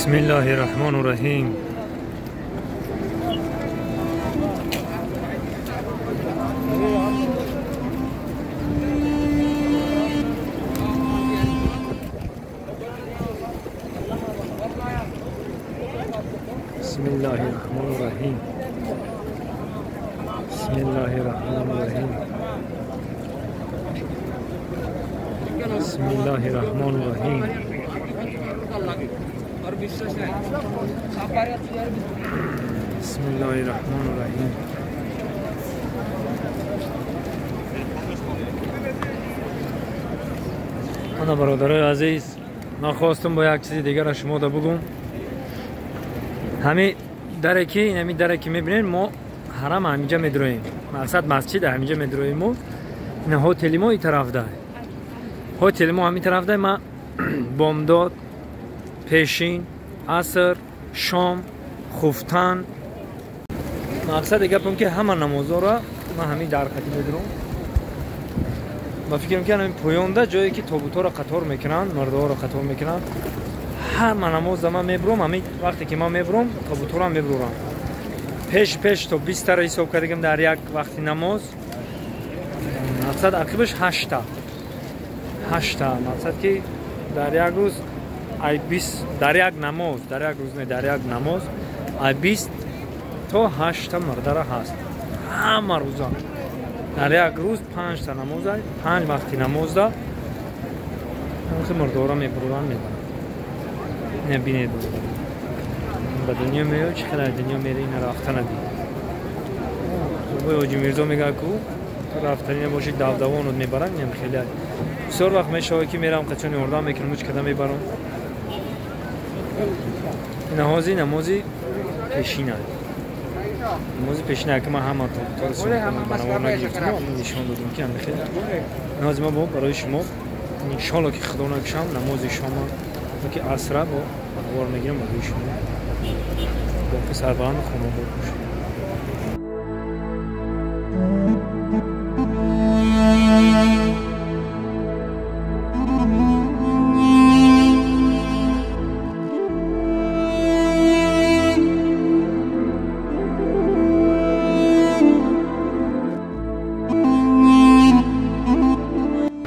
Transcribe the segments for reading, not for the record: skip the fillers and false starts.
Бисмиллаҳир-раҳмонир-раҳим. Бисмиллаҳир-раҳмонир-раҳим. Бисмиллаҳир-раҳмонир-раҳим. Бисмиллаҳир-раҳмонир-раҳим. Бисмиллаҳир-раҳмонир-раҳим. Ана бародарои азиз, ман хостам бо як чизи дигарро шумо да бугум. Ҳами даре ки ҳами даре ки мебинед, мо ҳарам ҳаминҷа медроем. Мақсад масҷид ҳаминҷа медроем мо. Ина ҳотели мо ин тарафда. Ҳотели мо ҳамин тарафда. Ма бомдод, пешин, аср, шом, хуфтан. Мақсади гапам ки ҳама намозҳоро ман ҳамин дар хати медурам. Ба фикрам ки ҳамин поёнда ҷое ки тобутҳоро қатор мекунанд, мардоҳоро қатор мекунанд, ҳама намозда ман мебурам. Ҳамин вақте ки ман мебурам, тобутҳоро мебурам. Пеш пеш то 20-таро ҳисоб кардагим дар як вақти намоз. Мақсад ақибаш 8та. 8та. Мақсад ки дар як рӯз ай 20, дар як намоз, дар як рӯз не, дар як намоз ай 20 то 8та мардара ҳаст. Ҳама рӯза. Дар як рӯз 5та намоз, 5 вақти намозда ҳамин мардора мебуранд, мебаранд. Не бинед, ба дунё меояд, чӣ қадар дунё мере, ина рафта надид. Бобои Ҳоҷи Мирзо мегӯяд ку ту рафтанӣ набошӣ, давдавонот мебаранд. Инам хеле бисёр вақт мешавад ки мерам қачон ёрдам мекунам, уч када мебарам. Ина ҳозир намози пешина. Намози пешина ки ман ҳама тобутҳоро ба навор нагирифтам, нишон додам ки ҳамин хеле. Намози ма бо барои шумо иншоалло ки худо накушам намози шома ки асра бо навор мегирам барои шумо. Боқи сарбаланду хонобод бошед.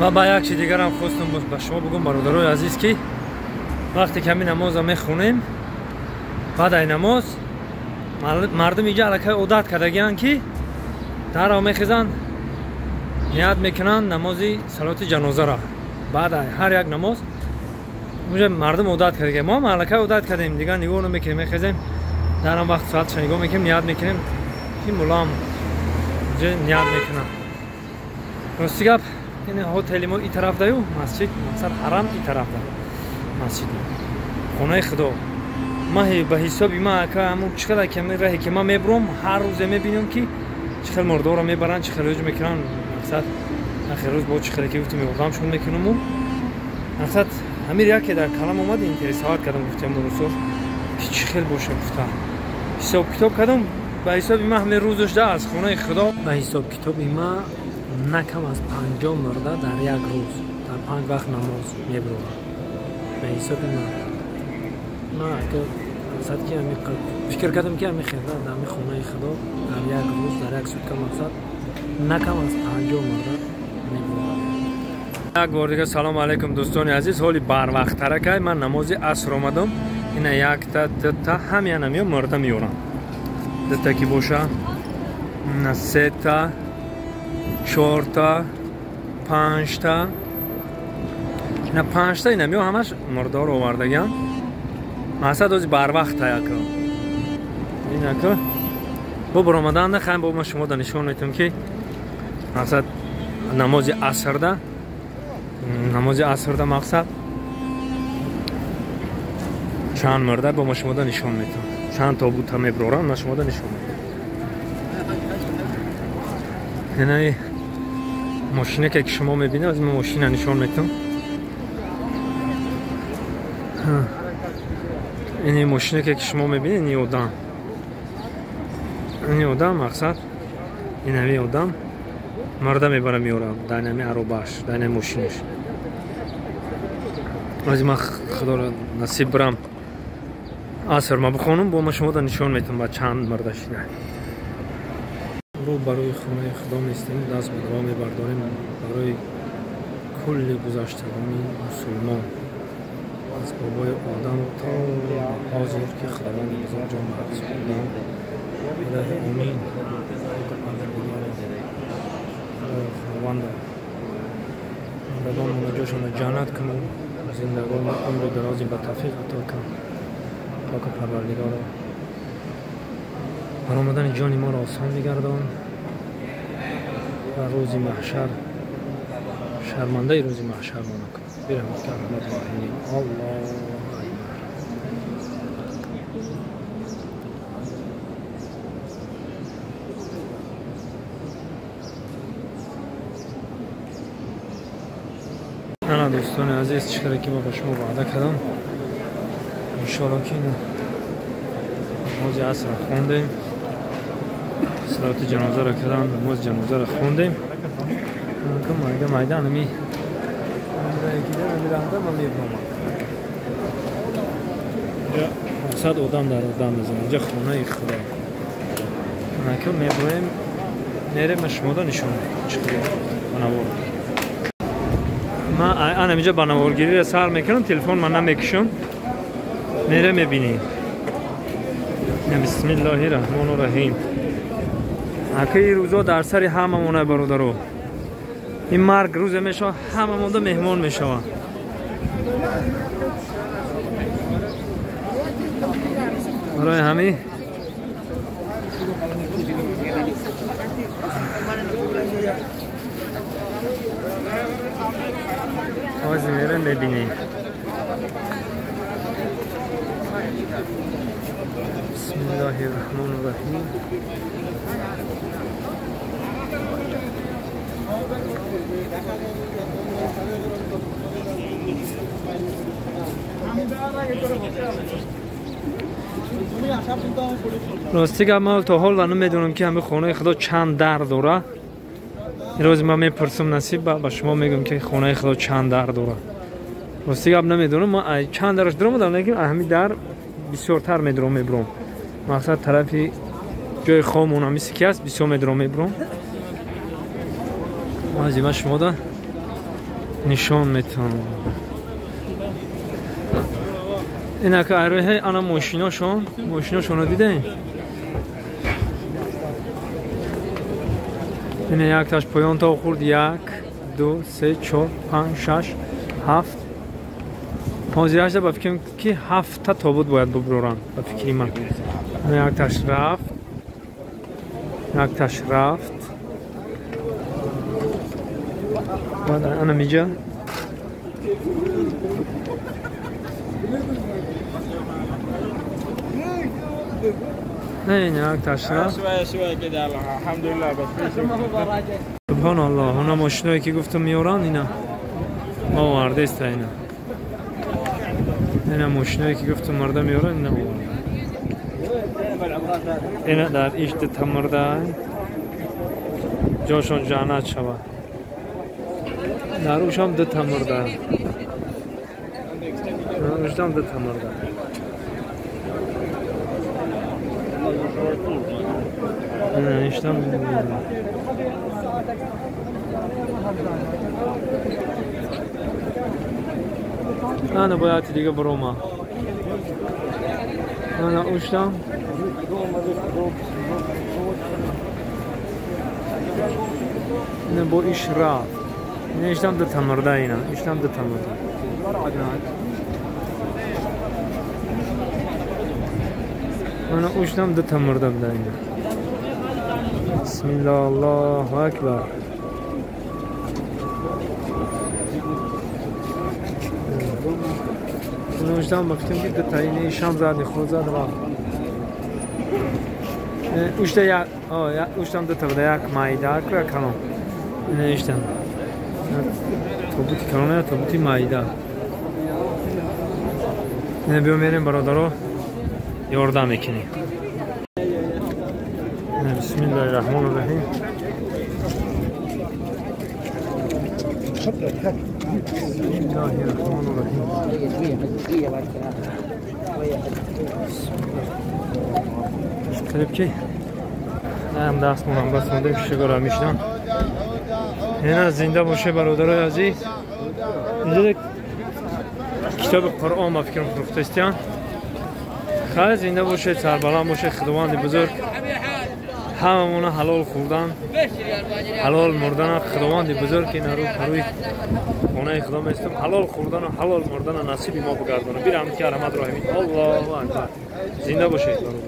Ва ба як чи дигарам хостам ба шумо бигӯм, бародарои азиз, ки вақте ки ҳамин намозро мехонем, баъд ай намоз мардум инҷа аллакай одат кардагианд ки дарро мехезанд, ният мекунанд намози салоти ҷанозаро. Баъд ҳар як намоз унҷа мардум одат кардагианд. Мо ҳам аллакай одат кардем, дигар нигоҳ намекунем, мехезем дар ҳам вақт соатша нигоҳ мекунем, ният мекунем ки муллоам унҷа ният мекунад. Рости гап, ин ҳотели мо ин тарафдаю, масҷид, мақсад ҳарам ин тарафда, масҷид, хонаи худо. Ман ба ҳисоби ман ака ҳамун чӣ қадар ки раҳе ки ман мебурам, ҳар рӯзе мебинам ки чӣ хел мурдоро мебаранд, чӣ хел ҳуҷ мекунанд. Мақсад ахир рӯз бо чӣ хеле ки гуфтам ёрдамшон мекунаму. Мақсад ҳамир яке дар калам омад, интересоват кардам, гуфтам рӯзо ки чӣ хел боша гуфта. Ҳисоб китоб кардам, ба ҳисоби ман ҳамин рӯзашда аз хонаи худо ба ҳисоб китоби ман на кам аз 50 мурда дар як рӯз дар 5 вақт намоз мебурам. Ба ҳисоби ман ман мақсад ки ҳамин фикр кардам ки ҳамин хелда дар ҳамин хонаи худо дар як рӯз дар як сутка мақсад на кам аз 50 мурда мебурам. Як бор дига салом алайкум дӯстони азиз. Ҳоли барвақттаракай ман намози аср омадам. Ина якта дута ҳамяна меё мурда меёрам. Дута ки боша, на сета, чорта, панҷта, на панҷта ина меё ҳамаш мурдоро овардагиам. Мақсад ози барвақт аяка. Инака бо баромаданда хайм бо ма шумо да нишон метам ки мақсад намози асрда, намози асрда мақсад чанд мурда бо ма шумо да нишон метам. Чанд тобута меброрам, ма шумо да нишон метам. Инаи мошине ки шумо мебинед, аз ма мошина нишон метам. Ини мошине ки шумо мебинед, ини одам. Ини одам мақсад ин ҳами одам мурда мебара меёрад дар ҳами аробааш, дар ҳами мошинаш. Аз ман худоро насиб бирам Аср ма бихонам, бо ма шумода нишон метам ба чанд марда шида. Рӯ барои хонаи Худо местем, даст ба дуо мебардорем барои кулли гузаштагони мусулмон аз бобои Одам то ҳозир ки Худованди бузург ҷон ба ҳақ супурдан. Илоҳи омин. Худованда мурдагонмонро ҷошонро ҷаннат кунад, зиндагонро умри дарози ба тавфиқ ато кун. Поку Парвардигоро, баромадани ҷони моро осон бигардон ва рӯзи маҳшар шармандаи рӯзи маҳшар мо накун. Бирахматика арҳамар роҳимин. Аллоҳу акбар. Ана дӯстони азиз, чӣ каде ки ма ба шумо ваъда кардам, иншоалло ки намози асрро хондем, салоти ҷанозаро кардам, намози ҷанозаро хондем. Майда майда анами ма мебиромам. Инҷа 500 одам дар одам мезанад. Инҷа хонаи Худо. Анаки меброем, мерем, ма шумода нишон чӣ ба навор. Ман анам инҷа ба наворгириро сар мекунам, телефон ман намекушам. Мере мебинем. Бисмиллоҳи раҳмону раҳим. Ака ин рӯзо дар сари ҳамамона бародаро. Ин марг рӯзе мешавад, ҳамамонда меҳмон мешавад. Барои ҳамин ҳозир мерем мебинем. Бисмиллоҳи раҳмони раҳим. Рости гап, ман то ҳол намедонам ки ҳамин хонаи Худо чанд дар дора. Рӯз ман мепурсам, насиб ба шумо мегӯям ки хонаи Худо чанд дар дора. Рости гап намедонам, ман чанд дараш дуромадам, лекин ҳамин дар бисёртар медуром мебуром. Мақсад тарафи ҷои хомон ҳамиси ки аст, бисёр медуром мебуром. Аз ма шумода нишон метавонам. Инака айроҳи ана мошиношон, мошиношонро дидаем. Ина якташ поён то хурд, 1, 2, 3, 4, 5, 6, 7. 15 ба фикрам ки 7 тобут бояд бубуранд, ба фикри ман. Ина якташ рафт, якташ рафт. Баъд ана миҷа не, якташ рафт. Субҳоналлоҳ, она мошиное ки гуфтам меоранд, ина овардеста ина. Ина мошиное ки гуфтам марда меоранд, ина оварда. Ина дар ишти тамурда ҷошон ҷаннат шавад. Дар ушам ду тамурда. Дар ушам ду тамурда. Ина иштам ана бояд дига бирома. Ана уштам ина бо иш рафт. Ина иштам ду тамурда, ина иштам ду тамурда. Ана уштам ду тамурда буда ина. Бисмиллоҳ, Аллоҳу акбар. Уштам ба фикрам ки дута, ина ишам зад, худ зад рафт. Ушта як, уштам дута буда, як майда, як калон. Ина иштам тобути калон, тобути майда. Ина биё мерем бародаро, ёрдам мекунем. Бисмиллоҳи раҳмони раҳим. Бисмиллоҳи раҳмони раҳим. Қариб ки ам дастмонам басондем, шигора мишнам. Ина зинда боше, бародарои азиз. Инҷа китоби Қуръон ба фикрам фурӯхтаистиян. Хайр, зинда бошед, сарбаланд бошед. Худованди бузург ҳамамона ҳалол хӯрдан, ҳалол мурдана Худованди бузург ки нарӯ рӯи хонаи Худо местум, ҳалол хӯрдану ҳалол мурдана насиби мо бигардона. Бираҳмати арҳамат роҳимин. Аллоҳу акбар. Зинда бошед, бародар.